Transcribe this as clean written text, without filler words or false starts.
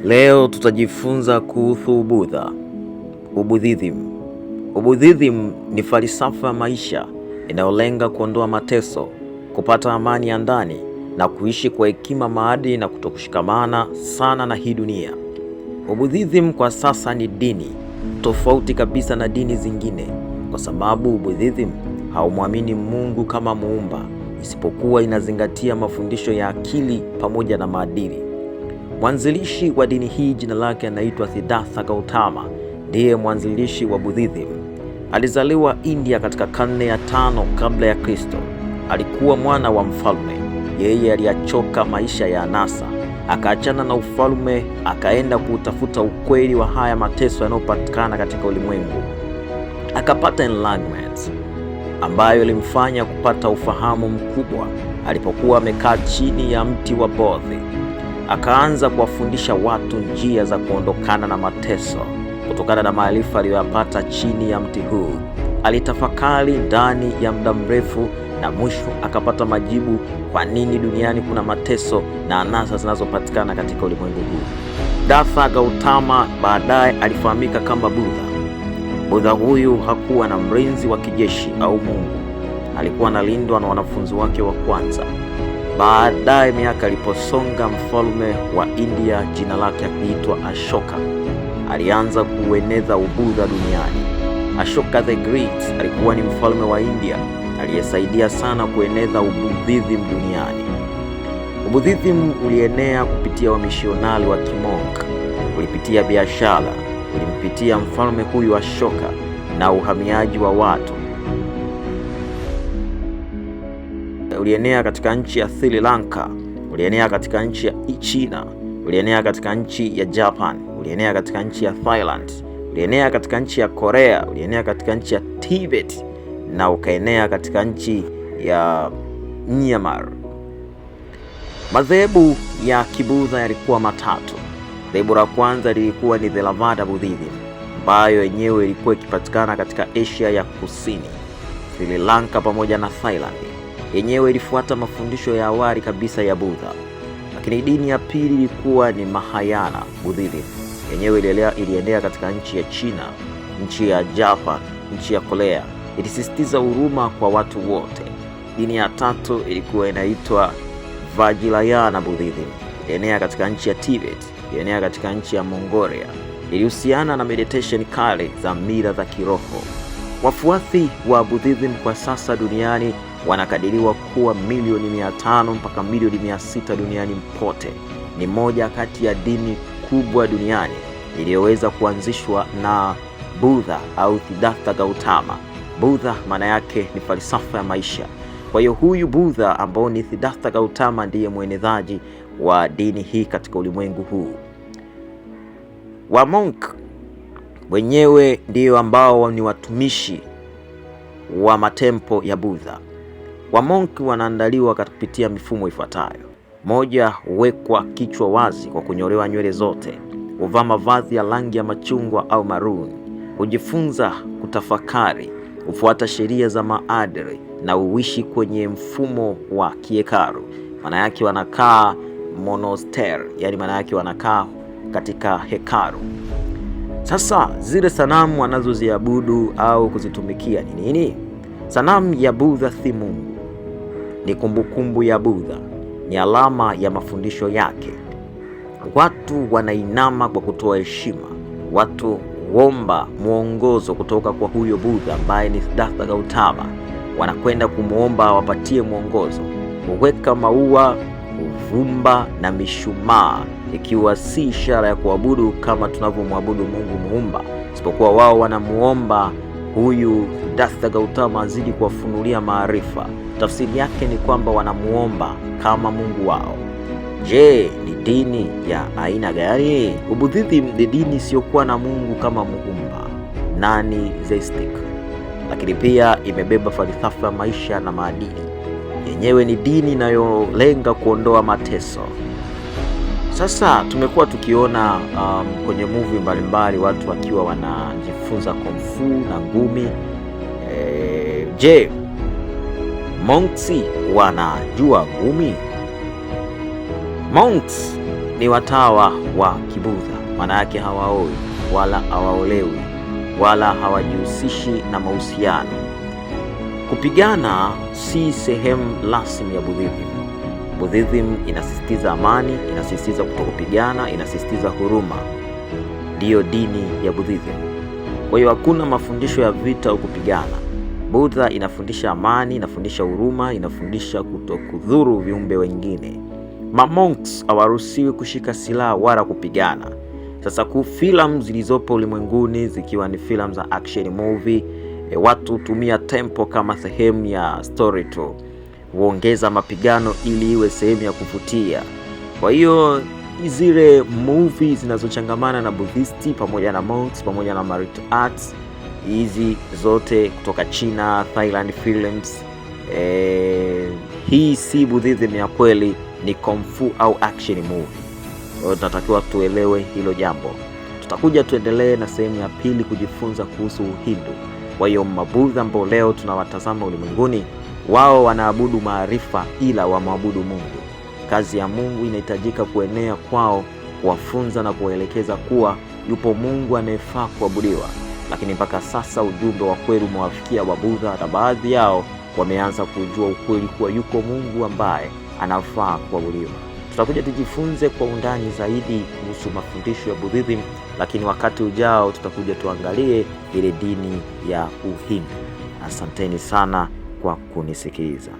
Leo tutajifunza kuhusu Ubudha, Ubuddhism. Ubuddhism ni falsafa ya maisha inayolenga kuondoa mateso, kupata amani ya ndani na kuishi kwa hekima, maadili na kutokushikamana sana na hii dunia. Ubuddhism kwa sasa ni dini tofauti kabisa na dini zingine, kwa sababu Ubuddhism haumwamini Mungu kama muumba, isipokuwa inazingatia mafundisho ya akili pamoja na maadili. Mwanzilishi wa dini hii jina lake anaitwa Siddhartha Gautama, ndiye mwanzilishi wa Buddhism. Alizaliwa India katika karne ya 5 kabla ya Kristo. Alikuwa mwana wa mfalme. Yeye aliyachoka maisha ya anasa, akaachana na ufalme, akaenda kuutafuta ukweli wa haya mateso yanayopatikana katika ulimwengu. Akapata enlightenment ambayo ilimfanya kupata ufahamu mkubwa alipokuwa amekaa chini ya mti wa Bodhi. Akaanza kuwafundisha watu njia za kuondokana na mateso kutokana na maarifa aliyoyapata chini ya mti huu. Alitafakari ndani ya muda mrefu na mwisho akapata majibu kwa nini duniani kuna mateso na anasa zinazopatikana katika ulimwengu huu. Siddhartha Gautama baadaye alifahamika kama Buddha. Buddha huyu hakuwa na mlinzi wa kijeshi au Mungu. Alikuwa analindwa na wanafunzi wake wa kwanza. Baadaye miaka iliposonga, mfalme wa India jina lake akiitwa Ashoka alianza kueneza Ubudha duniani. Ashoka the Great alikuwa ni mfalme wa India aliyesaidia sana kueneza Ubuddhism duniani. Ubuddhism ulienea kupitia wamishionari wa kimonk, ulipitia biashara, ulimpitia mfalme huyu Ashoka na uhamiaji wa watu. Ulienea katika nchi ya Sri Lanka, ulienea katika nchi ya China, ulienea katika nchi ya Japan, ulienea katika nchi ya Thailand, ulienea katika nchi ya Korea, ulienea katika nchi ya Tibet na ukaenea katika nchi ya Myanmar. Madhehebu ya Kibudha yalikuwa matatu. Dhehebu la kwanza lilikuwa ni Theravada Buddhism ambayo yenyewe ilikuwa ikipatikana katika Asia ya Kusini, Sri Lanka pamoja na Thailand. Yenyewe ilifuata mafundisho ya awali kabisa ya Buddha. Lakini dini ya pili ilikuwa ni Mahayana Buddhism. Yenyewe ilienea katika nchi ya China, nchi ya Japan, nchi ya Korea. Ilisisitiza huruma kwa watu wote. Dini ya tatu ilikuwa inaitwa Vajrayana Buddhism. Ilienea katika nchi ya Tibet, ilienea katika nchi ya Mongolia. Ilihusiana na meditation kali za mila za kiroho. Wafuasi wa Buddhism kwa sasa duniani wanakadiriwa kuwa milioni 500 mpaka milioni 600 duniani pote. Ni moja kati ya dini kubwa duniani iliyoweza kuanzishwa na Buddha au Siddhartha Gautama. Buddha maana yake ni falsafa ya maisha. Kwa hiyo huyu Buddha ambao ni Siddhartha Gautama ndiye mwenezaji wa dini hii katika ulimwengu huu. Wa monk wenyewe ndio ambao ni watumishi wa matempo ya Buddha. Wamonki wanaandaliwa kupitia mifumo ifuatayo: moja, huwekwa kichwa wazi kwa kunyolewa nywele zote, huvaa mavazi ya rangi ya machungwa au maroon, hujifunza kutafakari, hufuata sheria za maadili na huishi kwenye mfumo wa kihekalu. Maana yake wanakaa monastery, yani maana yake wanakaa katika hekalu. Sasa zile sanamu wanazoziabudu au kuzitumikia ni nini? Sanamu ya Buddha si Mungu, ni kumbukumbu ya Buddha, ni alama ya mafundisho yake. Watu wanainama kwa kutoa heshima, watu huomba mwongozo kutoka kwa huyo Buddha ambaye ni Siddhartha Gautama. Wanakwenda kumwomba awapatie mwongozo, huweka maua, uvumba na mishumaa, ikiwa si ishara ya kuabudu kama tunavyomwabudu Mungu muumba, isipokuwa wao wanamuomba huyu Siddhartha Gautama azidi kuwafunulia maarifa. Tafsiri yake ni kwamba wanamuomba kama Mungu wao. Je, ni dini ya aina gani? Ubuddhism ni dini isiyokuwa na Mungu kama muumba, nani theistic, lakini pia imebeba falsafa ya maisha na maadili. Yenyewe ni dini inayolenga kuondoa mateso. Sasa tumekuwa tukiona kwenye movie mbalimbali watu wakiwa wanajifunza kung fu na ngumi. Je, monks wanajua ngumi? Monks ni Ni watawa wa Kibudha, maana yake hawaoi wala hawaolewi wala hawajihusishi na mahusiano. Kupigana si sehemu rasmi ya Buddhism. Buddhism inasisitiza amani, inasisitiza kutokupigana, inasisitiza huruma. Ndiyo dini ya Buddhism. Kwa hiyo hakuna mafundisho ya vita au kupigana. Buddha inafundisha amani, inafundisha huruma, inafundisha kutokudhuru viumbe wengine. Mamonks hawaruhusiwi kushika silaha wala kupigana. Sasa ku filamu zilizopo ulimwenguni zikiwa ni filamu za action movie, watu hutumia tempo kama sehemu ya story tu, huongeza mapigano ili iwe sehemu ya kuvutia. Kwa hiyo zile movie zinazochangamana na Buddhist pamoja na monks pamoja na martial arts, hizi zote kutoka China, Thailand films, hii si Buddhism ya kweli, ni kung fu au action movie. Kwa hiyo tunatakiwa tuelewe hilo jambo. Tutakuja tuendelee na sehemu ya pili kujifunza kuhusu Uhindu. Kwa hiyo Mabudha ambao leo tunawatazama ulimwenguni, wao wanaabudu maarifa, ila wamwabudu Mungu. Kazi ya Mungu inahitajika kuenea kwao, kuwafunza na kuwaelekeza kuwa yupo Mungu anayefaa kuabudiwa. Lakini mpaka sasa ujumbe wa kweli umewafikia Wabudha na baadhi yao wameanza kujua ukweli kuwa yuko Mungu ambaye anafaa kuabudiwa. Tutakuja tujifunze kwa undani zaidi kuhusu mafundisho ya Buddhism, lakini wakati ujao tutakuja tuangalie ile dini ya Uhindu. Asanteni sana kwa kunisikiliza.